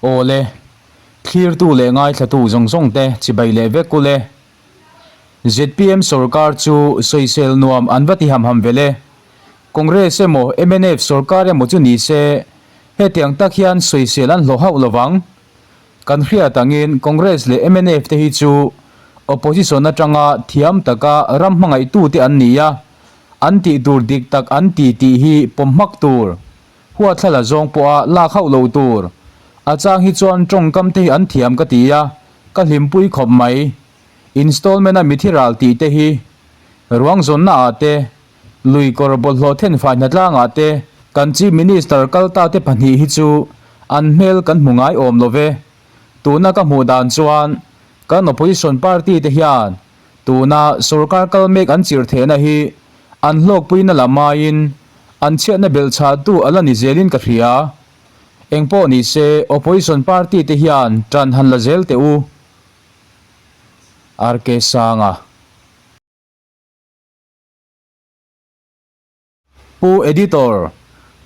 Aw le, thlirtu leh ngaithlatu zawng zawng te chibai leh vek u le. Zpm sorkar chu sawisel nuam an va ti ham ham vel e. Congress emaw mnf sorkar emaw chu ni se hetiang tak hian sawisel an hlawh hauh lovang. Kan hriat angin Congress leh mnf te hi chu opposition atanga thiam taka ram hmangaihtute an ni a, an tih tur dik tak an ti tih hi pawm hmak tur. Huathlala zawng pawha lak hauh lo tur. A chang hi chuan tawngkam te hi an thiam ka ti a, ka hlimpui khawp mai. Installment a mithi ral tih te hi ruang zawnna ah te, lui kawr bawlhhlawh thenfai hnatlang ah te kan Chief Minister kal ta te pahnih hi chu an hmel kan hmu ngai awm lo ve. Tuna ka hmuh dan chuan kan opposition party te hian tuna sorkar kal mek an chirh thehna hi an hlawkpuina lam aiin an chhiatna belh chhahtu a la ni zelin ka hria. Engpawh ni se opposition party te hian tan han la zel teh u. RK Sanga. Pu Editor,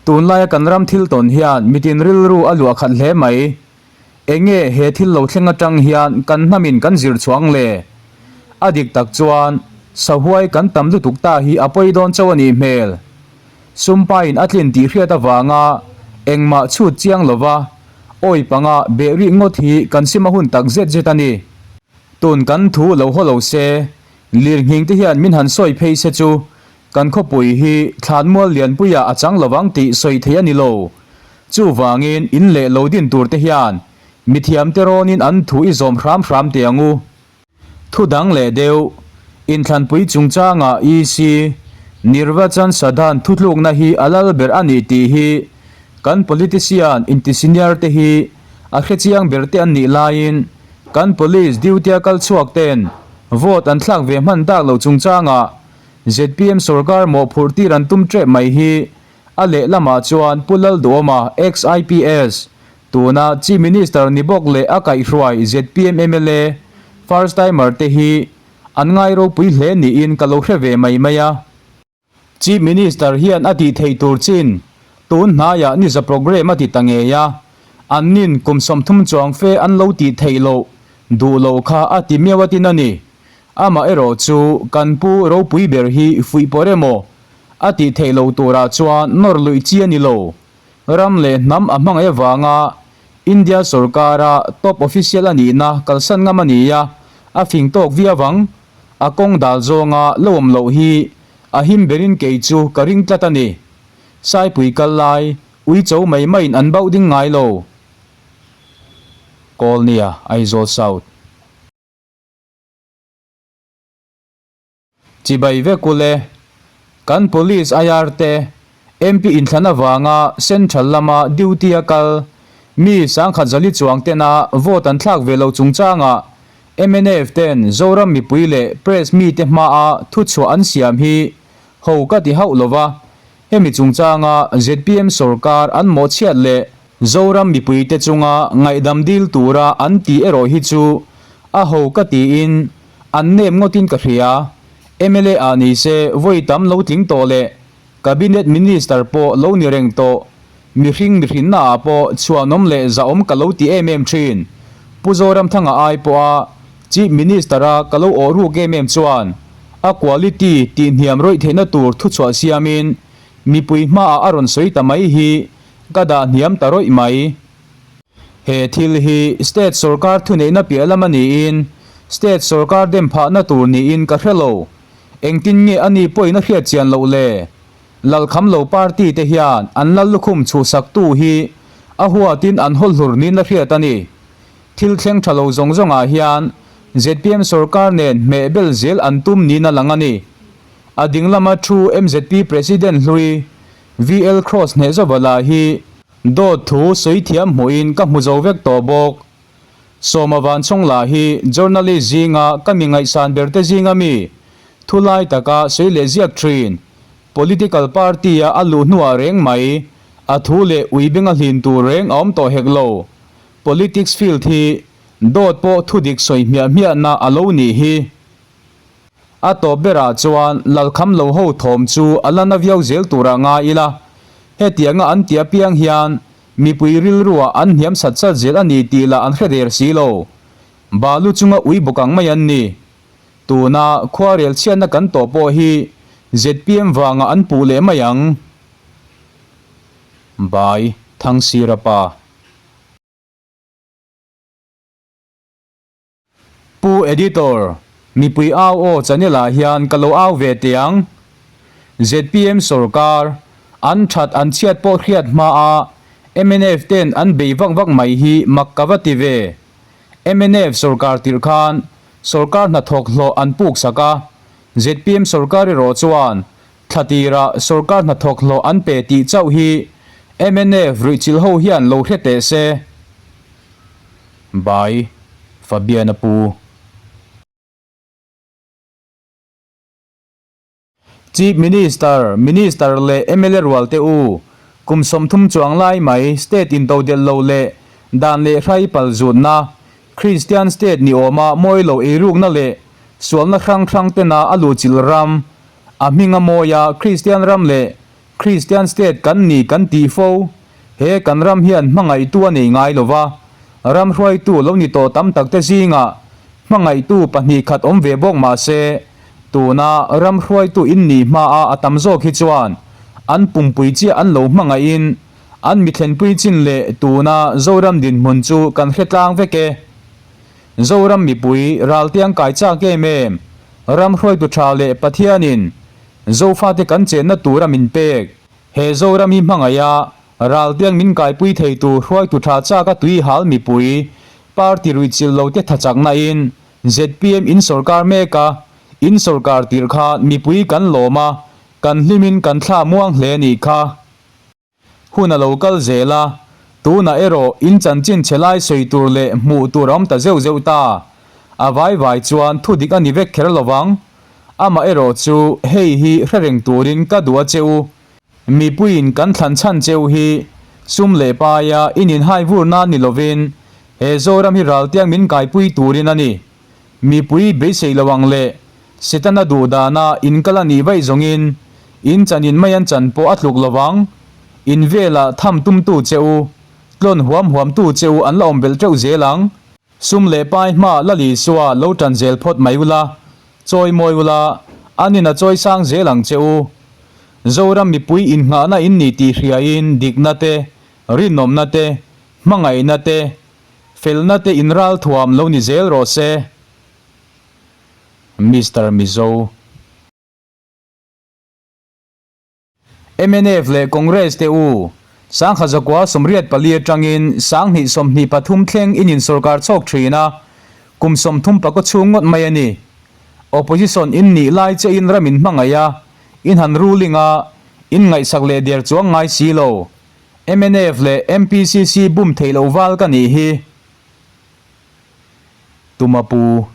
tunlaia kan ram thil tawn hian mitin rilru a luah khat hle mai. Enge he thil lo thleng atang hian kan hnamin kan zir chhuang le? A dik tak chuan sahuai kan tam lutuk ta hi a pawi dawn chauh a nih hmel. Sumpain a tlin tih hriat avanga engmah chhut chiang lova awi panga beh rih ngawt hi kan sim a hun tak zet zet a ni. Tun kan thu lo haw lo se, lirnghing te hian min han sawi phei se chu kan khawpui hi thlanmual lianpuiah a chang lovang tih sawi thei a ni lo. Chuvangin in leh lo din tur te hian mithiam te rawnin an thu i zawm hram hram teh ang u. Thu dang leh deuh, inthlanpui chungchangah EC, Nirvachan Sadhan thutlukna hi a lal ber a ni tih hi kan politician inti senior te hi a hrechiang ber te an nih laiin kan police duty a kal chhuak ten vote an thlak ve hman dak lo chungchangah zpm sorkar mawhphurh tir an tum tep mai hi a lehlamah chuan Pu Lalduhawma, ex-IPS, Tuna Chief Minister ni bawk leh a kaihhruai zpm mla first timer te hi an ngai ropui hle niin ka lo hre ve mai mai a. Chief Minister hian a tih theih tur chin tun hnaiah niza programme a ti ta ngei a, an nin kum 30 chuang fe an lo tih theih loh duh loh kha a ti miau a tin a ni. Amaherawh chu kan pu ropui ber hi fuih pawh emaw a tih theih loh turah chuan nawr luih chi a ni lo. Ram leh hnam a hmangaih avanga India sorkara top official a nihna kalsan ngam a ni a, a fing tawk viau ang. A kawng dal zawnga lo awm loh hi a him berin kei chu ka ring tlat a ni. Saipui kal lai, uicho mai maiin an bauh ding ngai lo. Kawlnia, Aizawl South. Chibai vek u le. Kan Police IR te MP inthlan avanga Central lama duty a kal mi sangkhat zali chuang tena vote an thlak ve lo chungchangah mnf ten Zoram mipui leh Press mite hmaa thuchhuah an siam hi ho ka ti hauh lova, hemi chungchanga zpm sorkar an mawhchhiat leh Zoram mipuite chunga ngaihdam dil tura an tih erawh hi chu a ho ka tiin an nep ngawtin ka hria. Mla ah ni se vawi tam lo tling tawh leh Cabinet Minister pawh lo ni reng tawh, mihring mihrinna ah pawh chhuanawm leh zahawm ka lo ti em em thin. Pu Zoramthanga ai pawha Chief Minister a ka lo awh ruk em em chuan a quality tih hniam rawih theihna tur thuchhuah siamin mipui hmaah a rawn sawi ta mai hi Ka dah hniam ta rawih mai. He thil hi state sorkar thuneihna piah lam a niin state sorkar dem phahna tur niin ka hre lo. Engtin nge a ni pawhin a hriat chian loh le? Lalkham lo party te hian an lal lukhum chhuhsaktu hi a huatin an haw hlur niin a hriat a ni. Thil thleng tha lo zawng zawngah hian zpm sorkar nen hmeh bel zel an tum niin a lang a ni. A ding lama thu mzp president hlui VL Cross hneh zova lah hi dawt thu sawi thiam hmuhin ka hmu zo vek tawh bawk. Sawma Vanchhawng lah hi journalist zinga ka mi ngaihsan ber te zinga mi, thu lai taka sawi leh ziak thin, political party-a a luh hnuah reng mai, a thu leh ui benga hlin tur reng a awm tawh hek lo. Politics field hi dawt pawh thu dik sawi hmiah hmiahna a lo nih hi. A tawp berah chuan Lalkham lo ho thawm chu a la na viau zel turah ngai ila, hetianga an ti apiang hian Mipui rilruah an hniam sat sat zel a ni tih lah an hre der si lo. Balu chunga ui bawk ang mai an ni. Tuna khuarel chhiatna kan tawh pawh hi zpm vangah an puh leh mai ang. Bai Thangsira pa. Pu Editor, mipui au aw channel ah hian ka lo au ve teh ang. Zpm sorkar, an that an chhiat pawh hriat hma a mnf ten an bei vak vak mai hi mak ka va ti ve. Mnf sorkar tirh khan sorkar hnathawk hlawh an puk sak a, zpm sorkar erawh chuan thla tirah sorkar hnathawk hlawh an pe tih chauh hi mnf ruihchilh ho hian lo hre teh se. By Fabiana Pu. Chief Minister, Minister leh mla rual te u, kum 30 chuang lai mai state intodelh lo leh dan leh hrai pal zutna, Christian state ni awma mawi lo eirukna leh sualna hrang hrang tena a luhchilh ram, a hminga mawia Christian ram leh Kristian state kan ni kan tih fo, he kan ram hian hmangaihtu a nei ngai lo va, ram hruaitu lo ni tawh tam takte zingah hmangaihtu pahnih khat awm ve bawk mah se, tuna ram hruaitu in nih hmaa a tam zawk hi chuan an pumpui chiah an lo hmangaihin an mithlenpui chin leh tuna Zoram dinhmun chu kan hre tlang vek e. Zoram mipui raltiang kai chak em em, ram hruaitu tha leh Pathianin Zofate kan chenna tura min pek. He Zoram hi hmangaih a, raltiang min kaipui thei tur hruaitu tha chak a tui hal mipui, party ruihchilh lo te tha chakna in zpm in sawrkar mek a, in sawrkar tirh kha mipui kan lawm a, kan hlim in kan thla muang hle nih kha. Hun a lo kal zel a, tunah erawh in chanchin chhe lai sawi tur leh hmuh tur a awm ta zeuh zeuh ta. A vai vai chuan thu dik a ni vek kher lo vang. Amah erawh chu hei hi hre reng turin ka duh a che u. Mipuiin kan thlan chhan che u hi sum leh paia in inhai vur nan ni lovin he Zoram hi raltiang min kaipui turin a ni. Mipui beisei lo ang leh Setana duh dana in kal a nih vaih zawngin in chan in mai an chan pawh a tluk lovang. In velah tham tumtu che u, tlawn huam huamtu che u an la awm belh teuh zel ang. Sum leh pai hma la Lisua lo tan zel phawt mai ula, chawi mawi ula, an in a chawi sang zel ang che u. Zoram mipui innghahna in ni tih hriain dikna te, rinawmna te, hmangaihna te, Felna te in ral thuam lo ni zel rawh se. Mister Mizo. Mnf leh Congress te u, Sangha zakua 84 atangin 2023 thleng in insawrkar chhawk thin a, kum 30 pakaw chhung ngawt mai a ni. Opposition in nih lai che in ram in hmangaih a, in han ruling a, in ngaihsak leh der chuang ngai si lo. Mnf leh MPCC bum theih loh val ka nih hi. Tuma pu.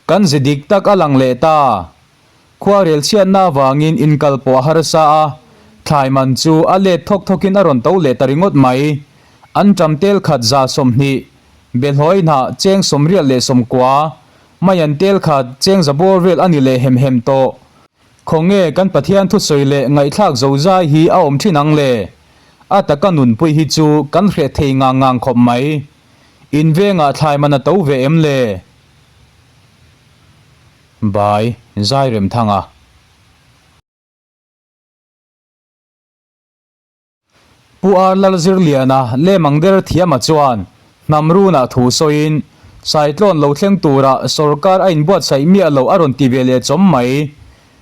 Kan ze dik tak a lang leh ta. Khuarel chhiatna avangin inkal pawh a harsa a, thlai man chu a let thawk thawkin a rawn to leh ta ringawt mai. An ṭam tel khat 120, Behlawi hnah cheng 89, Maian tel khat cheng zabawr vel a ni leh hem hem tawh. Khawnge kan Pathian thusawi leh ngaihthlak zo zai hi a awm thin ang le? A taka nunpui hi chu kan hreh thei ngang ngang khawp mai. In vengah thlai man a to ve em le? By Zairemthanga. Pu Ar Lalzirliana lemang der thiama chuan hnam runah thu sawiin, Saitlawn lo thleng tura sorkar a inbuatsaih miah lo a rawn ti ve leh chawm mai.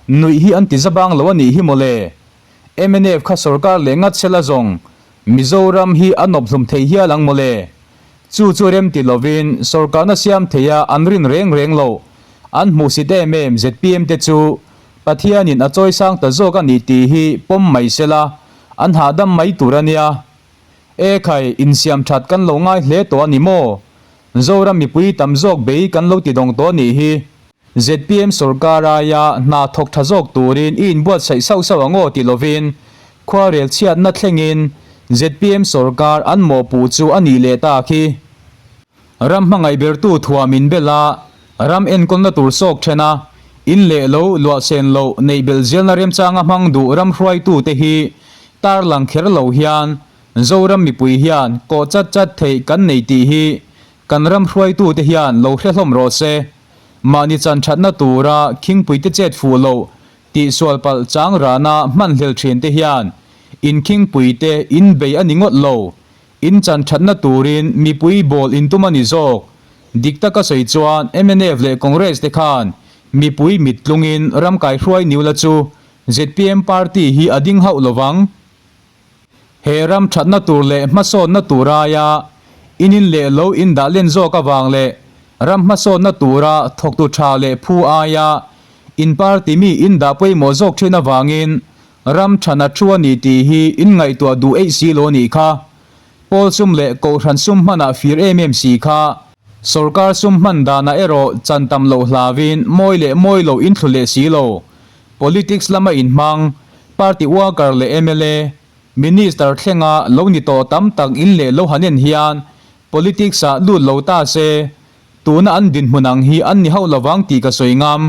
Nuih hi an ti zabang lo a nih hi mawle. Mnf kha sorkar leh ngat sela zawng Mizoram hi a nawp hlum thei hial ang mawle. Chu chu rem ti lovin sorkarna siam theia an rin reng reng lo. An hmuhsit em em zpm te chu Pathianin a chawisang ta zawk a ni tih hi pawm mai sela, an hahdam mai tur a nia. E khai, insiam that kan lo ngai hle tawh a ni maw? Zoram mipui tam zawk bei kan lo ti dawng tawh a nih hi. Zpm sorkar aia hna thawk tha zawk turin i inbuatsaih sauh sauh ang aw ti lovin khuarel chhiatna thlengin zpm sorkar an mawhpuh chu a nih leh ta khi. Ram hmangaih bertu thuam in bel a, ram enkawlna tur sawk then a, In leh lo, luah sen loh, neih belh zelna remchanga hmang duh ram hruaitute hi tarlang kher lo hian Zoram mipui hian kawh chat chat theih kan nei tih hi kan ram hruaitute hian lo hre hlawm rawh se. Mahni chan thatna tura khingpuite chet fuh loh tihsual palh chang rana hmanhlel thinte hian inkhingpuite inbei a ni ngawt lo. In chan thatna turin mipui bawl in tum a ni zawk. Dik taka sawi chuan mnf leh Congress te khan mipui mit tlungin ram kaihruai niula chu zpm party hi a ding hauh lovang. He ram thatna tur leh hmasawnna tur aia in in leh lo in dah len zawk avang leh ram hmasawnna tura thawktu tha leh phu aia in party mi in dah pawimawh zawk thin avangin Ram thana thu a ni tih hi in ngaihtuah duh eih si lo nih kha. Pawl sum leh Kohhran sum hmanah fir em em si kha. Sorkar sum hman danah erawh chan tam loh hlauin mawi leh mawi lo in thlu leh si lo. Politics lama inhmang, party worker leh mla, Minister thlenga lo ni tawh tam tak in leh lo han en hian politics ah lut lo ta se tuna an dinhmun ang hi an ni hauh lovang tih ka sawi ngam.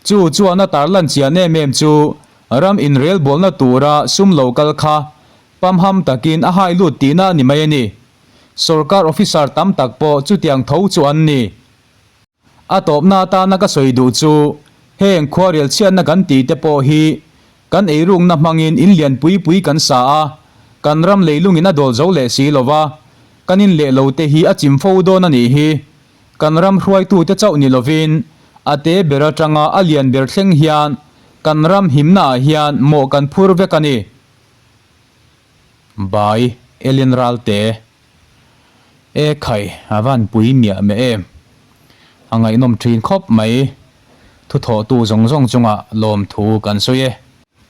Chu chuan a tarlan chian em em chu ram inrelbawlna tura sum lo kal kha pamham takin a hai lut tihna a ni mai a ni. Sorkar officer tam tak pawh chutiang tho chu an ni. A tawpna atana ka sawi duh chu heng khuarel chhiatna kan tih te pawh hi kan eirukna hmangin in lian pui pui kan sa a, kan ram leilungin a dawl zo leh si lo va, kan in leh lo te hi a chim fo dawn a nih hi. Kan ram hruaitute chauh ni lovin a te ber atanga a lian ber thleng hian kan ram himnaah hian mawh kan phur vek a ni. Bai Elin Ralte E khai a van pui miah meh em. A ngaihnawm thin khawp mai. Thu thawhtu zawng zawng chungah lawmthu kan sawi e.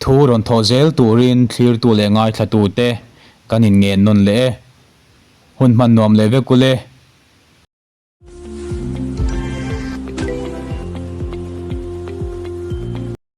Thu rawn thawh zel turin thlirtu leh ngaithlatute kan inngen nawn leh e. Hun hman nuam leh vek ule.